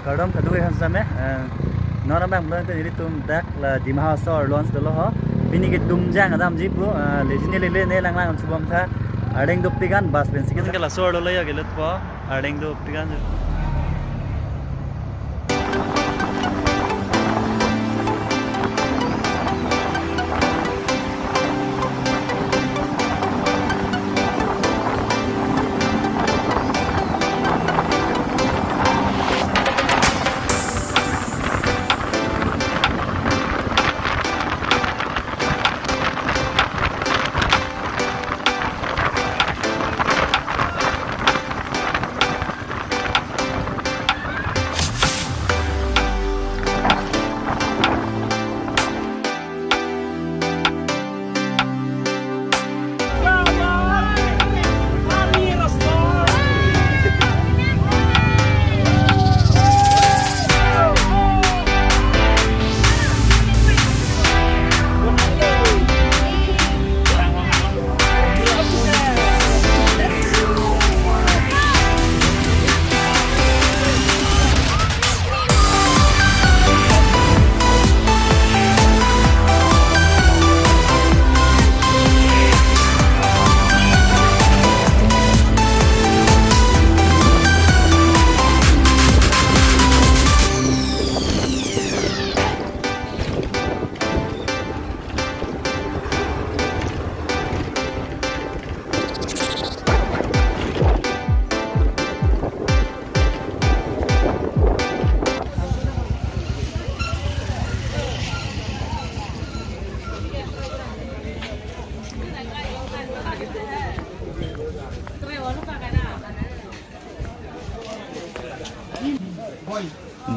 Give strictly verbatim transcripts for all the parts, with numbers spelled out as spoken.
Kardom kadokave aphan sitame, eh, non abang belong te nelitum dak la Dima Hasao arlo-an si dolo ho. Pini ke Tumjang adamji pu, eh, lejine lele ne lang lang chubom tha. Arleng dopik an bus pensi ke laso arlo lo ya gelut po. Arleng dopik an.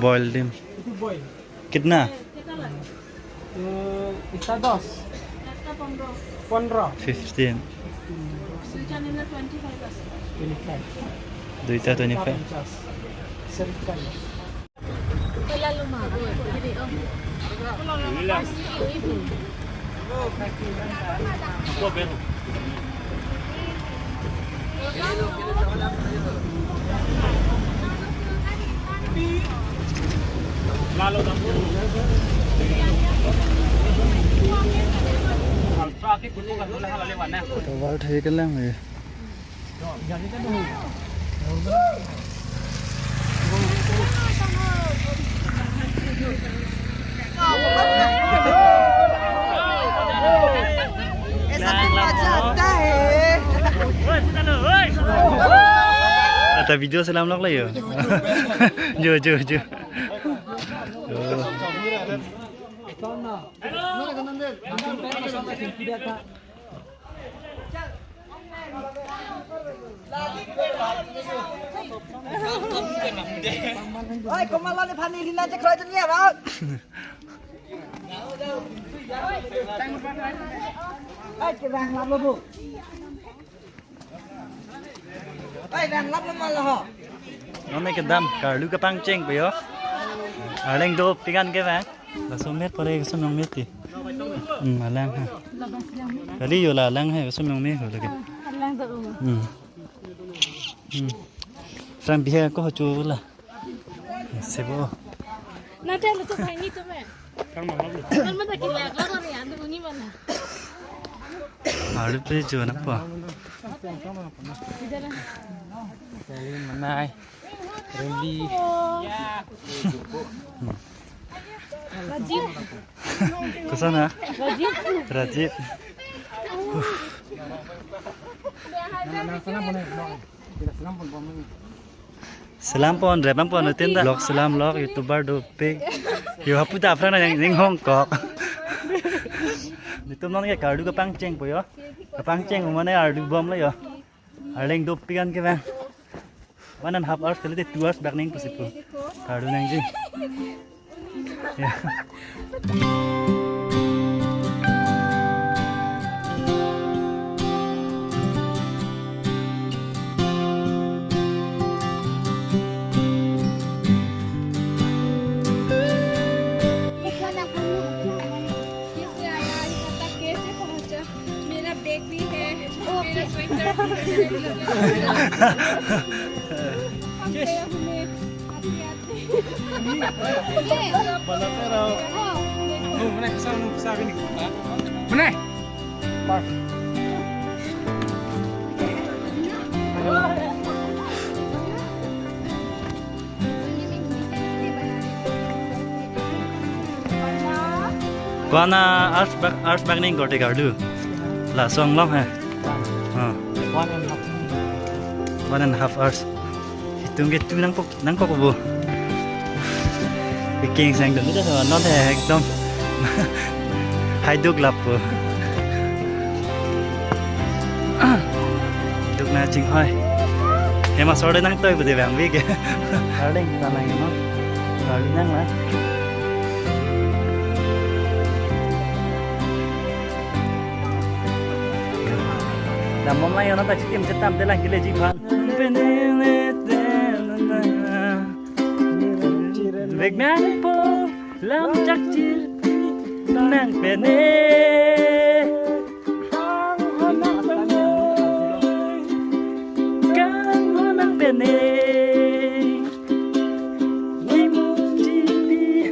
Boil dim. Itu boil. Kitna? Eh, kita dos. Pondro. Fifteen. Twenty-five. Duita twenty-five. Seri kali. Tovar thek lang he. ऐसा तो मजा आता है। Ata video selam lok la yo. Jo, jo, jo. Oi, komat lo nephan neli la chekroidun ya, bang. Oi, kevang lap lo bu. Oi, vang lap lo ma lo ho. Non ne kedam, karlu kepangcheng po yo. Arleng dopik an kevang. Laso met pare kesung nong met ti. Hmm, alang ha. Kali yo la alang ha kesung nong met ho lagi. Alang do. Hmm. Hmm. Sang bihe ko ho chu la. Sebo. Na te lo to bhai ni to me. Kan mana ki la ko ni andu ni mana. Aru pe jo na pa. Idhar hai. Manai. Rembi. Rajiv. Koson na? Rajiv. Rajiv. Selam pon, rep pon, tin ta. Lok selam lok, YouTuber dopik. Yo hapu ta aphrang nang ning hong kok. Netum non ke karlu kepangcheng po yo. Kepangcheng mane arlu bom lo yo. Arleng dopik an kevang. One and half hours kali te two hours bak ning pusi po. Karlu nangji. Ya. मेरा बैग भी है, मेरा स्वेटर भी है। हम गए हमें आते आते। Mana? Ko-an a-hours bak, hours bak ning korte karlu. Laso anglong he. Ha. One and a half. One and a half hours. Itum ke tu nangkok, nangkok bo. Eking sang dun ta non he ekdom. Haiduk lapu. Duk na chinghoi. Hema sorde nangtoi bude bang bik. Darling, ta nang no. Darling nang na. Dambom lang yo, nonta chitim chetam te lang keleji aphan. Vek nangpo lam chakchir nang pene. Kangho nang pene. Ni mo chipi.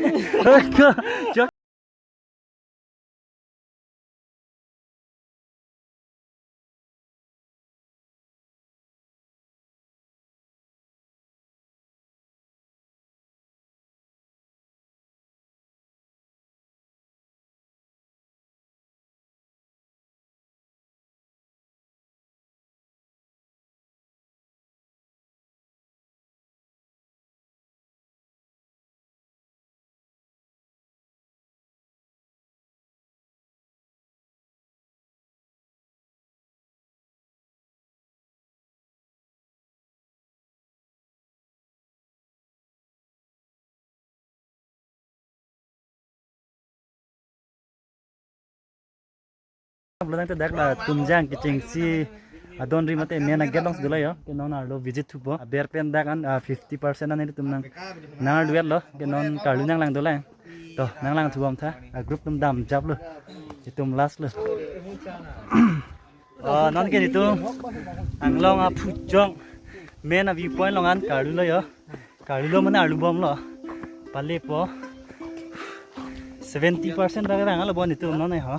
Pulo tangte dak la Tumjang kechengsi adon ri mate main a-gate along si dolo yo. Ke non arlo visit thupo. Aber pen dak an, ah, fifty percent an nelitum nang, nang arlo lo. Ke non karlu nanglang dolang. To, nanglang thubom tha. A-group atum damjaplo. Itum last lo. Oh, non ke nelitum anglong aphujong main a-viewpoint along an karlu lo yo. Karlu lo mane arlu bomlo. Palepo. Seventy percent bak rang alo bon itum non he ho.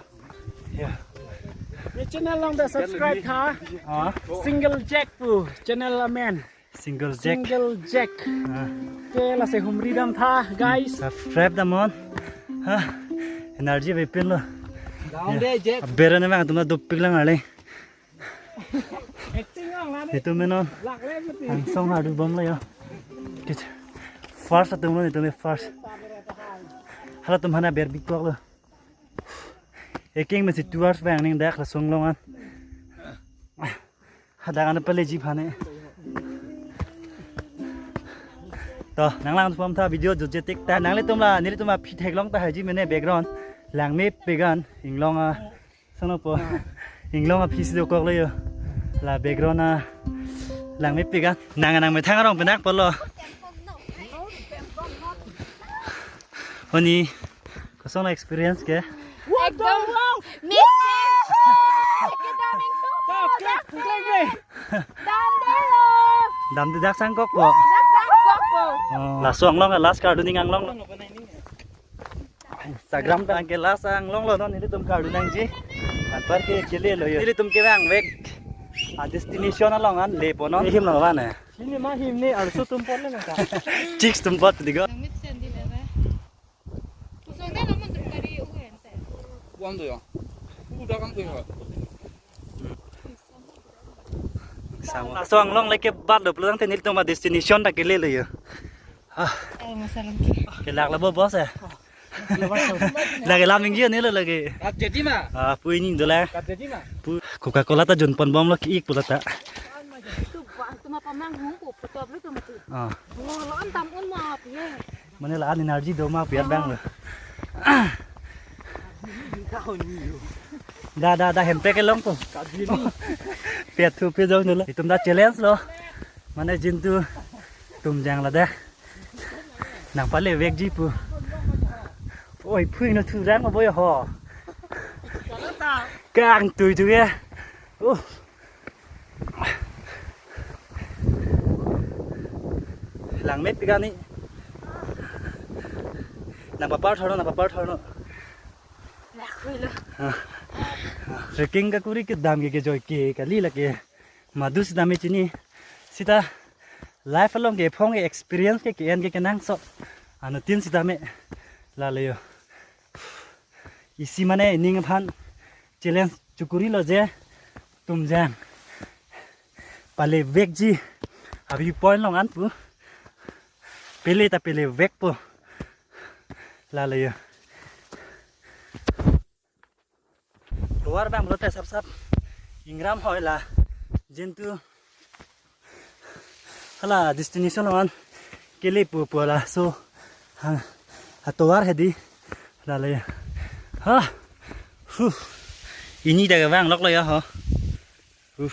Ya. Ye channel along ta subscribe tha. Ah. Single Jack pu channel amen. Single Jack. Single Jack. Ah. Ke lasi humri dam tha, guys. Subscribe dam non. Ha. Energy avepinlo. Down there, Jack. Aber ne bang atum dopik lang ale. Acting lang la de. Itum main non. Lak le mati. Angsong arlu bomlo yo. Kit. First atum lo itum first. Hala atum aphan aber bikoklo. Eking mesi two hours bang ning dak laso anglong an. Hadak an paleji aphan he. To, nanglang thubom tha video jutje tik ta nanglitum la, nelitum aphi theklong tahai ji mene background. Langmepik an, inglong a, sangno po. Inglong aphi si dokoklo yo. La background a, langmepik an. Nang nang methang arong penak polo. Oni, kosonlo experience ke? Ekdom misi. Ekdom ingtung. Dam delo. Dam de dak sangkokpo. Dak sangkokpo. Oh. Laso anglong last karlu ning anglong. Instagram ta ke last anglong lo non nelitum karlu nangji. Anpar ke kele lo yo. Nelitum kevang vek a-destination along an lepo non. Him lo ba ne. Hini ma him ni arso atum apot le nangka. Chicks atum apot digo. Nang mit sen di lele. Kusong de namun terkari uhen sen. Buang tu ya. Udah kan tu ya. Laso anglong leke bat lo pulo tangte nelitum a-destination ta kele lo yo. Ah. Eh, masalah ke. Kelak labo bos eh. Lake lam ningje nelo lake. Kat jadi ma? Ah, pu ini dolang. Kat jadi ma? Pu Coca-Cola ta junpon bomlo ki-ik pulo ta. Itu bang, itu mah pamang hungku, putu apa itu mati. Ah. Oh, lo antam un ma api ye. Mane la-an energy do ma api abang lo. Da, da, da, hempe kelong to. Kat jadi. Pet thu pe jong dolo. Itum da challenge lo. Mane jintu Tumjang ladak. Nang pale vekji pu. Oi, phui no thu rang boy ho. Kang tui tu ya. Oh. Langmepik an ni. Nangpapar thorno, nangpapar thorno. Lakhuilo. Trekking kakuri kedam ke kejoi ke kali lake. Madu sitame chini. Sita life along ke phong ke experience ke ke-en ke kenangsot. Anuttin sitame. Lale yo. Isi mane ning aphan challenge chokurilo je Tumjang pale vekji a-view point along an pu. Pele ta pele vekpo. Lale yo. Tovar abang pulote sap sap ingram hoi la. Jintu hala destination along an kele pu pu laso ha, ha tovar hedi. Lale. Ha. Hu. Ini ta kevang loklo ya ho. Hu.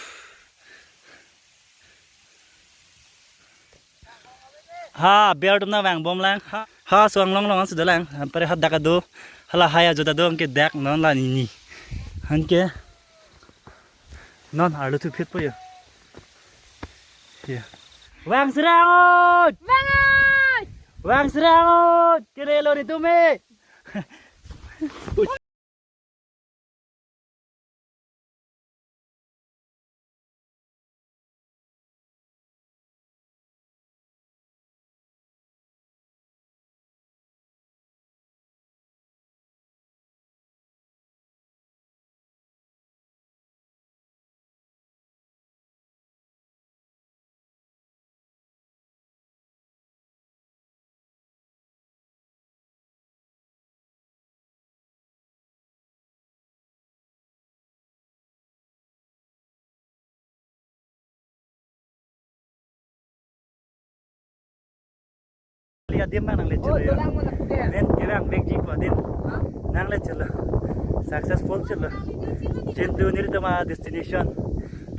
Ha, ber atum nangvangbomlang. Ha, ha, so anglong along an si dolang. Anpare ha dak ado. Hala hai ajo ta do anke dak non la nini. Anke non arlo thu phit po yo. Yo. Vang srangot! Vang! Vang srangot! Kere lo ni tumi. Kali adim abang nangle chelo yo. Nen kevang vekji pu adim nangle chelo. Successful chelo. Jintu nelitum a-destination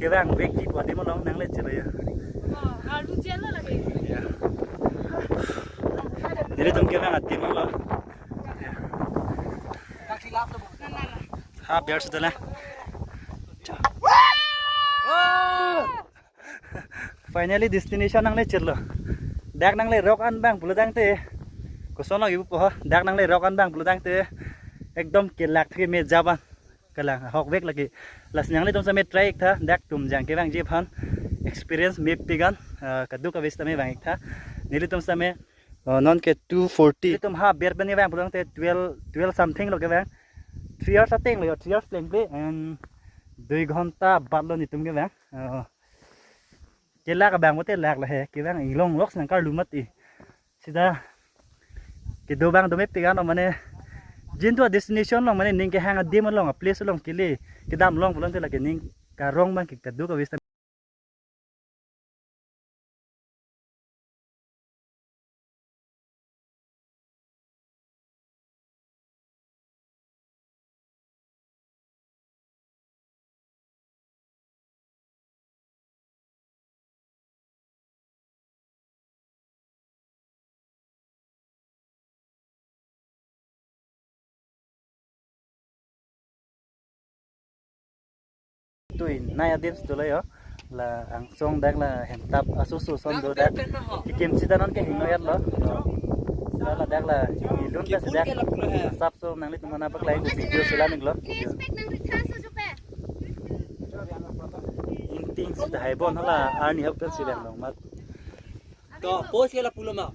kevang vekji pu adim along nangle chelo yo. Ya. Nelitum kevang adim along. Ha, ber si dolang. Finally destination nangle chelo. Dak nangle rok an abang pulotangte. Koson lagi pu ho. Dak nangle rok an abang pulotangte. Ekdom kelak thek me jaban. Kalang ahok vek lagi. Lasi nanglitum sitame try ik tha. Dak Tumjang kevangji aphan experience mepik an, ah, kadokave sitame vang ik tha. Nelitum sitame, ah, non ke two forty. Nelitum ha ber pen kevang pulotangte twelve, twelve something lo kevang. Three hours ateng lo yo, three hours plengple and dui ghonta bat lo nelitum kevang. Ah, kelak abang pulote lak lahai, kevang inglong lok si nangkarlu mati. Sita kedo abang do mepik an lo mane jintu a-destination along mane ning kehang adim along a-place along kele kedam along pulote lake ning karong abang ke kadokave sita. Tui nai adim si dolo yo. La angsong dak la hemtap aso so son do dak. Tikim sita non ke hingno yar lo. La la dak la ilun ta si dak. Sap so nanglitum aphan paklangji video selam ik lo. Ingting sita hai bon hala arni hok pen si vang long mat. To, pos ke la pulo ma.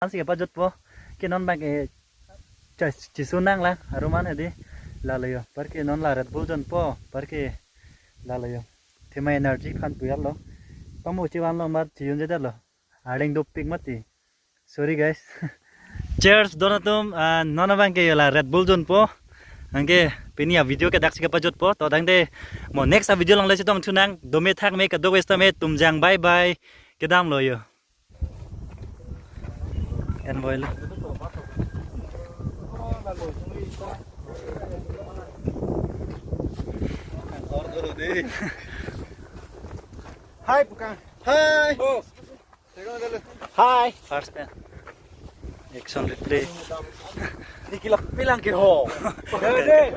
Ansi kepajutpo, ke non abang ke cha-, chisu nanglang, aruman hedi, lalo yo, par ke non la Red Bull jonpo, par ke, lalo yo, thema energy aphan pu yar lo, pamu chivan lo mar chiyun jedetlo, arleng dopik mati, sorry guys. Cheers, don atum, ah, non abang ke la Red Bull jonpo, anke pini a-video ke dak si kepajutpo, to tangte mo next a-video along le chetong thunang, dome thak me kadokave sitame Tumjang bye bye, kedam lo yo. Envoy lo. Hai, bukan. Hai. Hi. First pen. Action replay. Dikila pilang ke ho. Tungjang,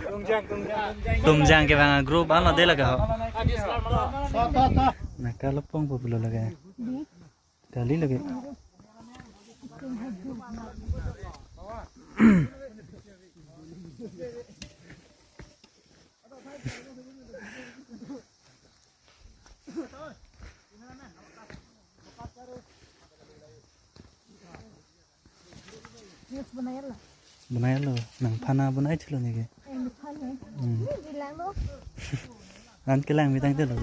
tungjang, tungjang. Tungjang ke bang group ano de lake ho. To, to, to. Naka lapong po pulo lake. Kali lake. Yes, bonai lo. Bonai lo, nangphan abonai thulo neke. Eh, nangphan eh. Hmm. Ini bilang lo. An kelang mitang thulo.